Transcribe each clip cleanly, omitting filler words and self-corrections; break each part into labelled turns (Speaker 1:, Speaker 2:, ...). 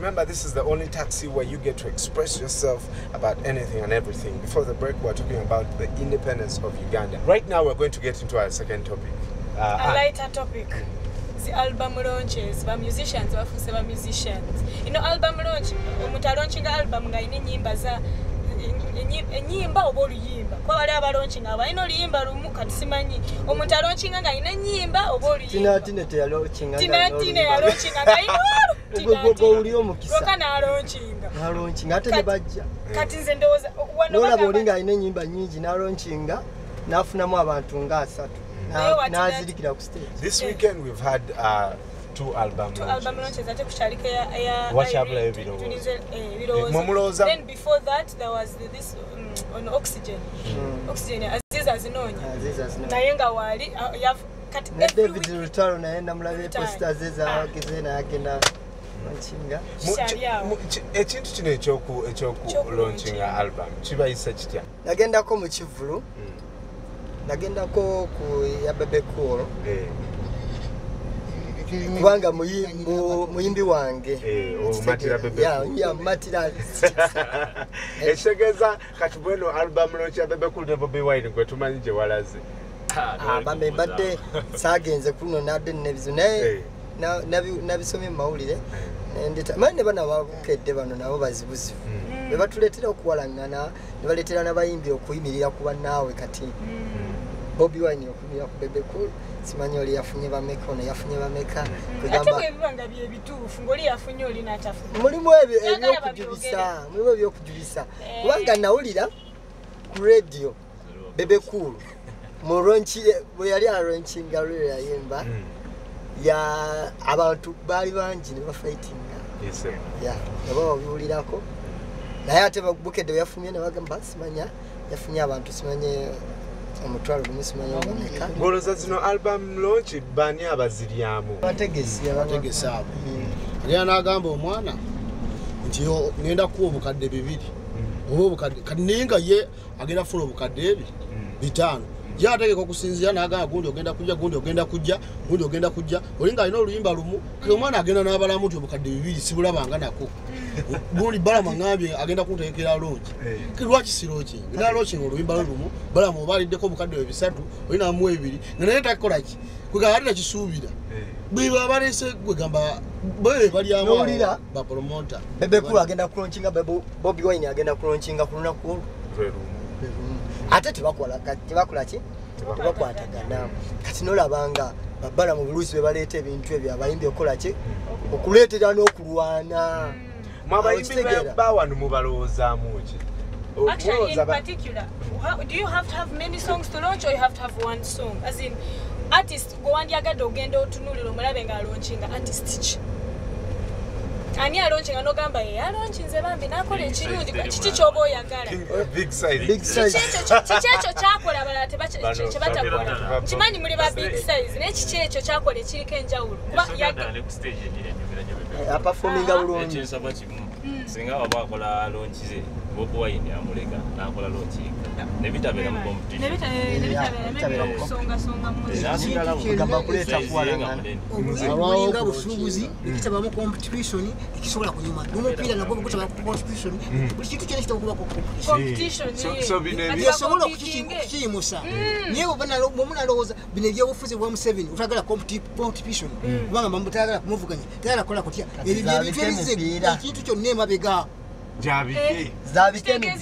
Speaker 1: Remember, this is the only taxi where you get to express yourself about anything and everything. Before the break, we're talking about the independence of Uganda. Right now, we're going to get into our second topic.
Speaker 2: A lighter topic. The album launches, ba musicians, bafuuse ba musicians. Album launch, omuntu alaunchinga album nga ine nyimba za enyimba oba oluyimba. Kuba bali abalaunchinga balina oluyimba lumu, kati simanyi. Omuntu alaunchinga nga alina ennyimba oba oluyimba.
Speaker 3: Tinatine teyalaunchinga.
Speaker 2: Tinatine yalaunchinga nga alina
Speaker 3: olu. Omukisa.
Speaker 2: Lwoka n'alaunchinga.
Speaker 3: N'alaunchinga ate ne bajja.
Speaker 2: Kati nze ndowooza
Speaker 3: n'olaba oli ng'alina ennyimba nnyingi n'alaunchinga n'afunamu abantu nga 3. N'azirikira ku stage.
Speaker 1: This weekend we've had two album
Speaker 2: launches. Ate kukyalika ya
Speaker 1: Wakyabulayo ebirowoozo.
Speaker 2: Then before that there was this on Oxygen. Oxygen Aziza Azinoonya. Naye nga wali kati
Speaker 3: David Lutalo naye namulabye poster ze zawagize naye agenda launchinga.
Speaker 1: Ekintu kino ekyoku launchinga album kibayisa kitya?
Speaker 3: Nagendako mu kivvulu. Nagendako ku ya Bebe Cool. Kubanga muyimbi wange.
Speaker 1: Omatira Bebe Cool.
Speaker 3: Ya matira.
Speaker 1: Ekitegeeza kati bweno album launch ya Bebe Cool ne Bobi Wine gwe tumanyi gye walaze.
Speaker 3: Bambe mbadde saagenze kuno nadde nebizibu naye nabisomye mu mawulire. Manyi ne bano ababukedde bano nabo bazibuzibu. Be batuleetera okuwalangana ne baleetera n'abayimbi okuyimirira ku bannaawe kati. Bobi Wine okuyimirira ku Bebe Cool, simanyi oli yafunye bameka, ono yafunye bameka.
Speaker 2: Ate bwe biba nga bye bituufu ng'oli yafunye oli n'atafuna.
Speaker 3: Mulimu ebyo ebyokujubisa, mulimu ebyokujubisa. Kubanga nawulira ku radio Bebe Cool mu launch bwe yali alaunchinga lwe yayimba ya abantu baali bangi ne bafightinga. Ya, oba babiwulirako. Naye ate Bukedde yafunye ne bagamba simanya yafunye abantu simanye 10,000 simanya bameka.
Speaker 1: Ngolooza zino album launch bani abaziryamu?
Speaker 3: Abategesi
Speaker 4: abo. Agenda n'agamba omwana nti ngenda kuwa obukadde 2 oba obukadde kati naye nga ye agenda kufuna obukadde 5. Ye ategeka okusinziira n'agamba gundi ogenda kujja, gundi ogenda kujja, gundi ogenda kujja. Oli ng'alina oluyimba lumu, kati omwana agenda n'abalamu nti obukadde 2 sibulabanga nako. Gundi Balamu aŋŋambye agenda kuntegekera launch. Kati lwaki si launchinga? Ngenda launchinga oluyimba lwe lumu, Balamu oba aliddeko obukadde 3, oli n'amuwa 2, nga naye takola ki? Kwegamba ate takisuubira. Bwe baleese kwegamba bwe balyamu ba promoter.
Speaker 3: Bebe Cool agenda kulaunchinga, Bobi Wine agenda kulaunchinga ku lunaku olwo. Ate tebakola ki? Tebakwatagana. Kati n'olabanga Babalamu buluusi be baleeta ebintu ebyo abayimbi okukola ki? Okuleetera n'okulwana.
Speaker 1: Mwabayimbi ba wano mubalowoozaamu ki?
Speaker 2: Actually, in particular, do you have to have many songs to launch or you have to have one song? As in, artist gwe wandyagadde ogenda otunuulira omulabe ng'alaunchinga artist ki? Ani alaunchinga n'ogamba ye alaunchinze bambi n'akola ekirungi, kiki ky'oba oyagala?
Speaker 1: Big size.
Speaker 3: Big size.
Speaker 2: Kiki ekyo kyakola abalala kye batakola? Nkimanyi muli ba big size, naye kiki ekyo kyakola ekiriko enjawulo?
Speaker 3: Aperforminga bulungi.
Speaker 5: Ekinsaba kimu, singa waba akola launch ze, Bobi Wine amuleka n'akola launch yekka. Ne bitabeera mu competition.
Speaker 2: Ne bitabeera mu kusongasonga mu
Speaker 3: Kugamba kuleeta kuwalangana.
Speaker 6: Obulinga busuubuzi, ekitabamu competition, ekisobola kunyuma. N'omupiira nagwo gutaba competition. Buli kintu kyonna kitaba kuba
Speaker 2: competition.
Speaker 1: So bino
Speaker 6: ebisobola okukiyimusa. Naye bwe munalowooza bino ebyobufuzi bwa Museveni otagala competition. Kubanga mutayagala kumuvuganya, tayagala kukola kutya. Ebyo ebintu ebize ekintu kyonna emabega.
Speaker 1: Zabike.
Speaker 3: Zabike.
Speaker 2: Bobi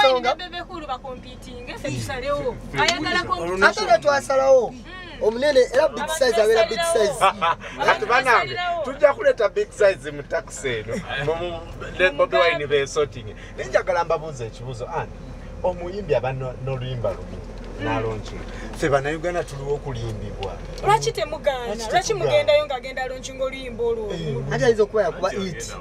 Speaker 2: Wine ne Bebe Cool bakompitinge ffe tusalewo. Ayagala competition.
Speaker 3: Ate nga twasalawo. Omunene era big size abeera big size.
Speaker 1: Kati bannange tujja kuleeta big size mu taxi eno. Ne Bobi Wine beesotinge. Naye njagala mbabuuze ekibuuzo ani omuyimbi aba n'oluyimba lumu n'alaunchinga. Ffe Bannayuganda tuliwo okulimbibwa.
Speaker 2: Lwaki temugaana? Lwaki mugendayo ng'agenda launchinga oluyimba olwo?
Speaker 3: Ate ayinza okuba yakuba it.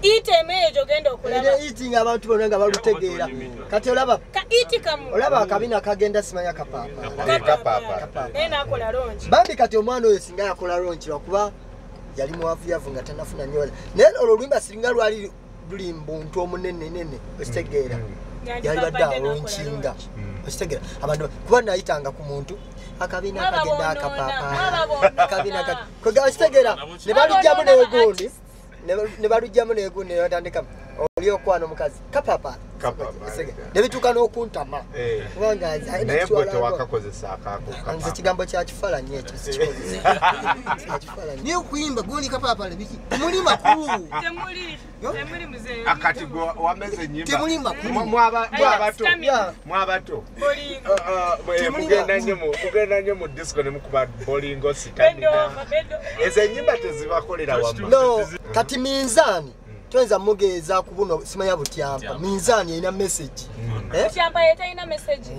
Speaker 2: It emeeyo gy'ogenda okulaba.
Speaker 3: Era it ng'abantu bonna nga balutegeera. Kati olaba
Speaker 2: ka it kamu.
Speaker 3: Olaba akabina kagenda simanya kapaapa.
Speaker 1: Kapaapa.
Speaker 2: Naye n'akola launch.
Speaker 3: Bambi kati omwana oyo singa yakola launch lwakuba yali mwavuyavu nga tannafuna nnyo. Naye olwo oluyimba singa lwali luli mbuntu omunene nene okitegeera. Yalibadde alaunchinga. Okitegera abantu kuba nayitanga ku muntu akabina akagenda akapapa akabina okitegera ne balujjamu n'egundi ne balujjamu n'egundi ne batandika oli okwano omukazi kapapa ne bituuka n'okuntama kubanga
Speaker 1: naye gwe tewakakozesa akaako
Speaker 3: nze ekigambo kya kifalanyi ekyo sikikozesa
Speaker 6: naye okuyimba gundi kapapa biki temuli makulu
Speaker 2: temuli muzeeyi
Speaker 1: akati gwe wameze ennyimba
Speaker 6: temuli makulu
Speaker 1: mwabato mugenda nnyo mu disco ne mukuba bolingo sitamina ezo ennyimba tezibakolera wamma
Speaker 3: no kati minzaani toyinza mugeeza ku buno simanya butyampa minzaani erina message
Speaker 2: butyampa ye talina message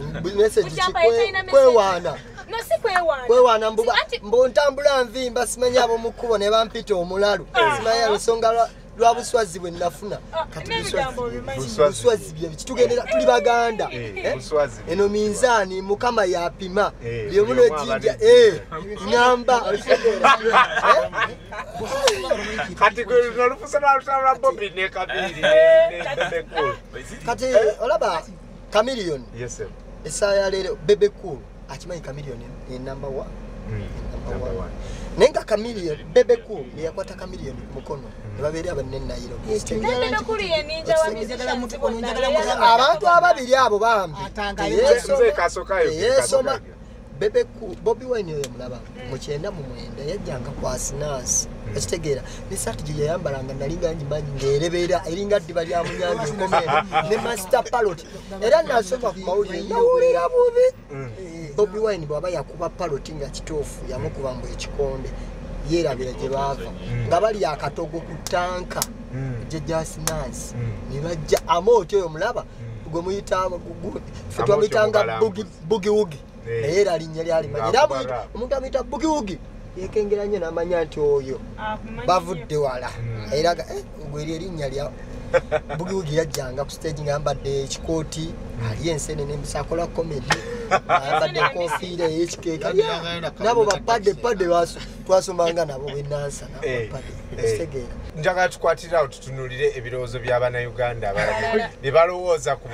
Speaker 3: kwewaana
Speaker 2: no si kwewaana
Speaker 3: kwewaana mbu ntambula nvimba simanya ab'omu kkubo ne bampita omulalu simanya lusonga lwa buswazi bwe nafuna kati buswazi bye kitugendera tuli baganda eno minzaani mukama yapima byebuno ejinja ngamba
Speaker 1: kati gwe nolufusa lwa Bobi ne Kabiri ne Bebe Cool
Speaker 3: kati olaba Chameleone essaawa ya leero Bebe Cool akimanyi Chameleone ye number 1 naye nga Chameleone Bebe Cool yeyakwata Chameleone ku mukono ne babeera abanene Nairobi abantu ababiri abo bambi teyeesoma Bebe Cool Bobi Wine oyo mulaba mu 99 yajjanga kwa Sinansi okitegeera n'essaati gye yayambalanga nalinga ngimanyi ng'erebeera eringa ddiba lya munyange enkomeeno ne Master Parrot era nasoma ku mawulire nawulira bubi Bobi Wine bw'aba yakuba Parrot nga kituufu yamukuba mbu ekikonde yeerabira gye baava nga bali akatogo ku ttanka gye Sinansi ne bajja Amooti oyo mulaba gwe muyita ffe twamuyitanga bugi wugi naye era linnya lyalimanyi era omuntu amuyita bugi wugi yekengera nnyo n'amanya nti oyo bavudde wala era gwe eri erinnya lya bugi wugi yajjanga ku stage ng'ayambadde ekikooti ali ensenene embisi akola comedy ayambadde enkofiira ey'ekikeeka nabo bapadde padde twasomanga nabo bwenansa nabo bapadde okitegeera
Speaker 1: njagala tukwatirawo tutunulire ebirowoozo by'abannayuganda abalala bye balowooza ku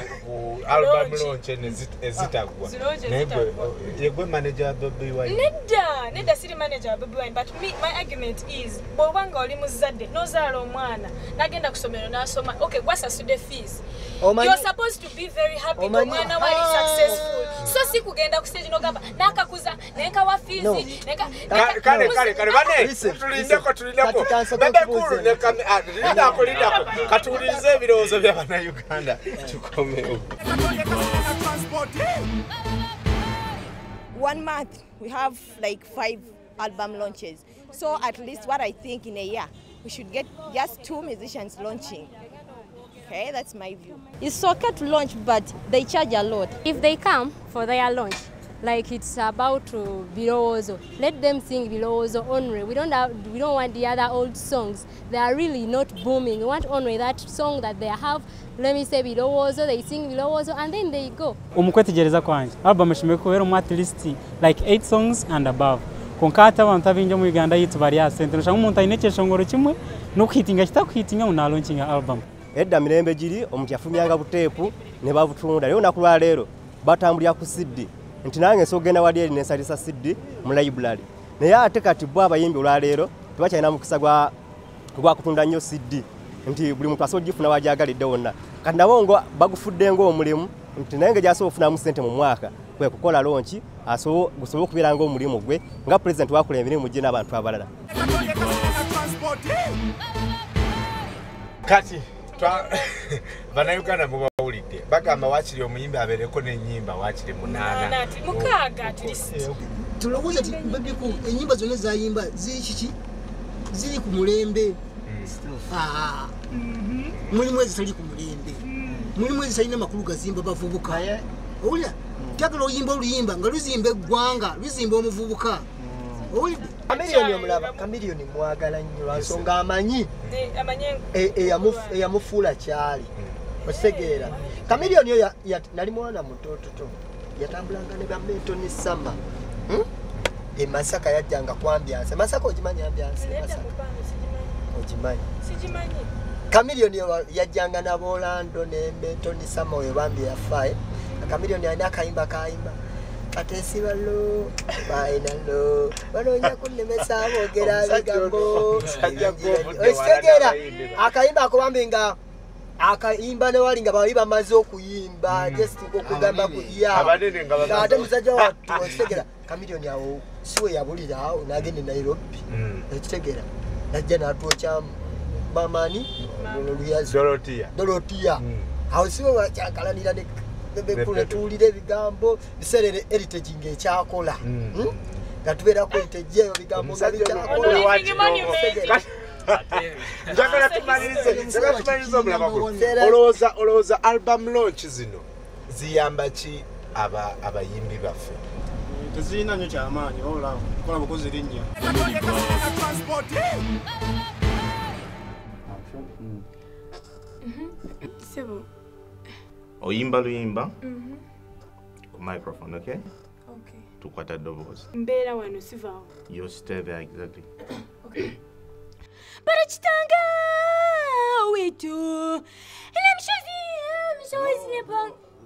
Speaker 1: album launch ezitaggwa naye gwe manager wa Bobi Wine
Speaker 2: nedda siri manager wa Bobi Wine but me, my argument is bw'oba nga oli muzadde n'ozaala omwana n'agenda ku ssomero n'asoma okay gwasasudde fees you're supposed to be very happy omwana wali successful so si kugenda ku stage n'ogamba n'akakuza nenkawa fees
Speaker 1: kale kale bane tulindeko Bebe Cool ne lindako katuwulirize ebirowoozo by'abannayuganda tukomewo.
Speaker 7: 1 month we have like 5 album launches, so at least what I think in a year we should get just 2 musicians launching. Okay, that's my view.
Speaker 8: It's okay to launch, but they charge a lot. If they come for their launch, like it's about to Birowoozo, let them sing Birowoozo only. We don't want the other old songs. They are really not booming. We want only that song that they have. Let me say Birowoozo, they sing Birowoozo and then they go.
Speaker 9: Omukwetegereza kwanje album shimekuwera mu at least like 8 songs and above. Konkata abantu abinjo mu Uganda yitu bali asente. Nshanga umuntu ayine kyeshongoro kimwe no kuhitinga kitakuhitinga una launching album.
Speaker 10: Edda mirembe giri omuntu yafumyanga buteepu ne babutunda leero naku lwa leero batambulira ku CD nti nange nsoogenda wali eri nensalisa CD mu library naye ate kati bo abayimbi olwaleero tebakyalina mukisa gwa kutunda nnyo CD nti buli muntu asobola ogifuna wagyagalidde wonna kati nabo ngo bagufudde ng'omulimu nti naye nga gy'asobola okufunamu ssente mu mwaka kwe kukola launch gusobole okubeera ng'omulimu gwe nga pulezidenti wakola emirimu gye n'abantu abalala.
Speaker 1: Kati bannayuganda mubawulidde bagamba waakiri omuyimbi abeereko n'ennyimba waakiri 8
Speaker 2: 6 at least.
Speaker 6: Tulowooza nti Bebe Cool ennyimba zonna zayimba ziri kiki ziri ku mulembe mulimu ezitali ku mulembe mulimu ezitalina makulu gazimba bavubuka owulira njagala oyimba oluyimba nga luzimba eggwanga luzimba omuvubuka owulidde.
Speaker 3: Chameleone omulaba Chameleone mwagala nnyo lwansonga amanyi eyamufuula kyali okitegeera. Chameleone oyo nali mwana mutototo yatambulanga ne bamentoni Sama e Masaka yajjanga ku ambiance. Masaka ogimanyi ambiance e Masaka ogimanyi? Chameleone yajjanga n'abolando ne mentoni Sama oyo bambi yafaaye. Chameleone alina akayimba kayimba katesibalo bainalo banoonya kunnemesa boogera bigambo okitegeera akayimba ako bambi nga akayimba newali nga bali bamaze okuyimba just okugamba kuya ate musajja wattu okitegeera Chameleone awo siwe yabulira awo n'agenda e Nairobi okitegeera najja n'atwokya mamani Dorotia awo siwe wakyakalanira ne Bebe tuwulira ebigambo biseerere heritage ng'ekyakola nga tubeerako heritage eyo bigambo nga bikyakola.
Speaker 1: Njagala tumalirize omulabako. Olowooza album launch zino ziyamba ki abayimbi baffe?
Speaker 4: Tezirina nnyo kyamaanyi wabula kola bukozi linnya.
Speaker 2: Sebo.
Speaker 5: Oyimba luyimba ku microphone, okay?
Speaker 2: Okay.
Speaker 5: Tukwata ddoboozi.
Speaker 2: Mbeera wano sivaawo.
Speaker 5: You stay there exactly.
Speaker 2: Okay. Barachitanga wetu.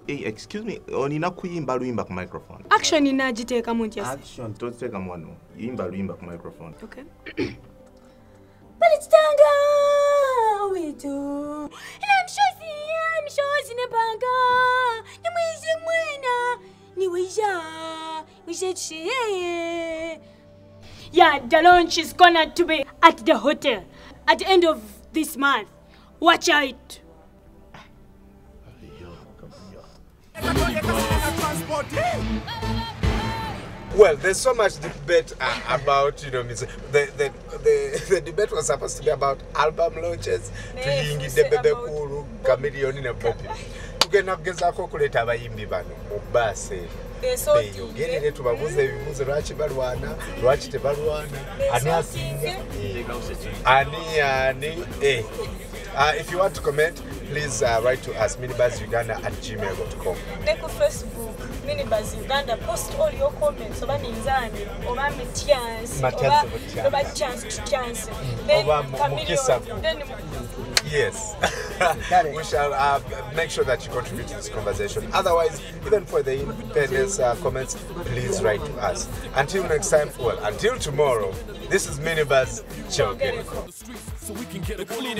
Speaker 5: Hey, excuse me, olina kuyimba luyimba ku microphone.
Speaker 2: Action inagiteekamu ntya?
Speaker 5: Action toziteekamu wano. Yimba luyimba ku microphone.
Speaker 2: Okay. Barachitanga wetu. Mshozi nepanga nimwize mwena niwija wishe. Yeah, the launch is gonna to be at the hotel at the end of this month. Watch out.
Speaker 1: Well, there's so much debate about, you know, music. The debate was supposed to be about album launches, tuyingidde Bebe Cool, Chameleone ne Bobi. Tugenda kugezaako okuleeta abayimbi bano mu bbaasi beeyogerere tubabuuze ebibuuzo lwaki balwana, lwaki tebalwana, ani asinga, ani ani. If you want to comment, please write to us, minibuzz@gmail.com.
Speaker 2: Neko Facebook, Minibuzz Uganda, post all your comments. Oba minzani, oba metians, oba chance to chance. Then Chameleone, then
Speaker 1: yes. We shall make sure that you contribute to this conversation. Otherwise, even for the independence comments, please write to us. Until next time, well, until tomorrow, this is Minibuzz Kyogereko.
Speaker 11: So we can get a clean.